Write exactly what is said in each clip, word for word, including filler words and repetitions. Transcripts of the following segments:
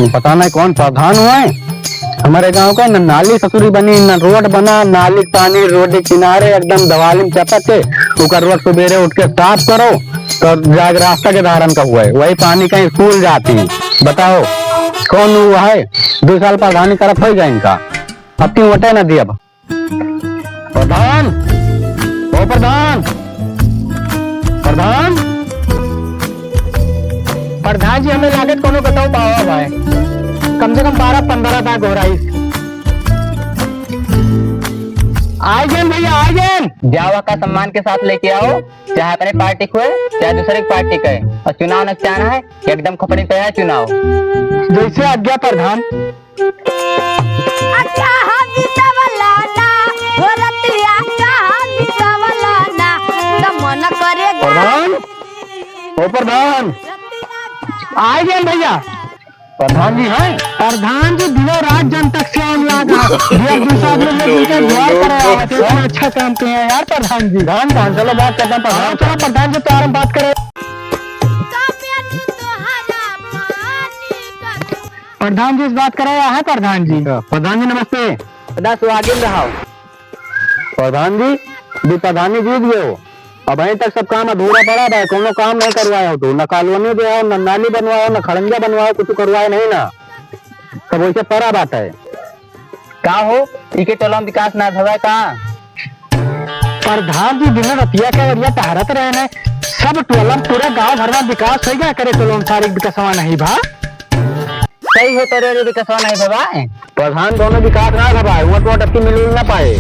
पता नहीं कौन प्रधान हुआ है, हमारे गांव का न नाली ससुरी बनी, न रोड बना, नाली पानी रोड किनारे एकदम दवालिम चपक के, ओकर रोज सुबेरे उठ के साफ करो, तो जाग रास्ता के धारन का हुआ है, वही पानी कहीं स्कूल जाती। बताओ, कौन हुआ है? दो साल प्रधानी तरफ हो जाए इनका, अब की वोटे न दिया। प्रधान, ओ प्रधान, प्रधान। प्रधान जी, हमें लागत कोनो बताओ पावा भाई, कम से कम बारह पन्द्रह बार घोराइस। आइ गएन भइया, आइ गएन। जावा का सम्मान के साथ लेके आओ, चाहे अपने पार्टी को है, चाहे दूसरे की पार्टी का है, और चुनाव नकचाना है, एकदम खपड़ी पे है चुनाव। जैसे आज्ञा प्रधान। अच्छा, हम जीतवला ना, हो रतिया, अच्छा, हम जीतवला ना, त मन करेगा। प्रधान, ओ प्रधान, आइ गएन भइया। प्रधान जी हैं? प्रधान जी दिनों रात जनता के सेवा में लागा। भइया, दूसरा आदमी लोग मिलके दुआ करे आवत है, इतना अच्छा काम किए हैं यार प्रधान जी। धान, धान, चलो बात करते हैं प्रधान। हाँ, चलो प्रधान जी, तो आराम बात करें। प्रधान जी से बात कराया है प्रधान जी। प्रधान जी नमस्ते। सदा सुहागिन रहो। प्रधान जी, भी प्रधानी जीत गए हो, अबहीं तक सब काम अधूरा पड़ा बा, कोनो काम नहीं करवाए हो तू, न कॉलोनी दे हो, न नाली बनवाए हो, न खड़ंजा बनवाए हो, कुछ करवाए नहीं ना, सब वैसे पड़ा बात है। का हो, इके टोला में विकास ना भवा का? प्रधान जी दिन रतिया के बढ़िया टहरत रहे न, सब टोला में पूरा गांव भर में विकास होइ गया करे, टोला में सारी विकासवा नहीं भा। सही हो तोरे रे विकासवा नहीं भवा। प्रधान कोनो विकास ना भवा, वोट वोट अबकी मिलुल ना पाए,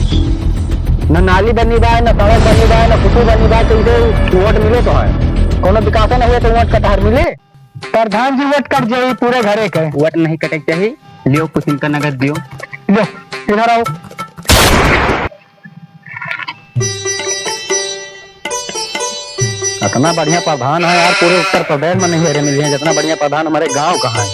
न नाली बनी बा, न सड़क बनी बा, न कुछ बनी बा, तो इसे वोट मिले तो है, कोनो विकास नहीं है तो वोट कटहर मिले। प्रधान जी वोट कट जाई पूरे घरे के। वोट नहीं कटे के चाहिए, लियो कुछ इनका नगद दियो। लो, इधर आओ। इतना बढ़िया प्रधान है यार, पूरे उत्तर प्रदेश में नहीं है रे मिलिए, जितना बढ़िया प्रधान हमारे गांव का है।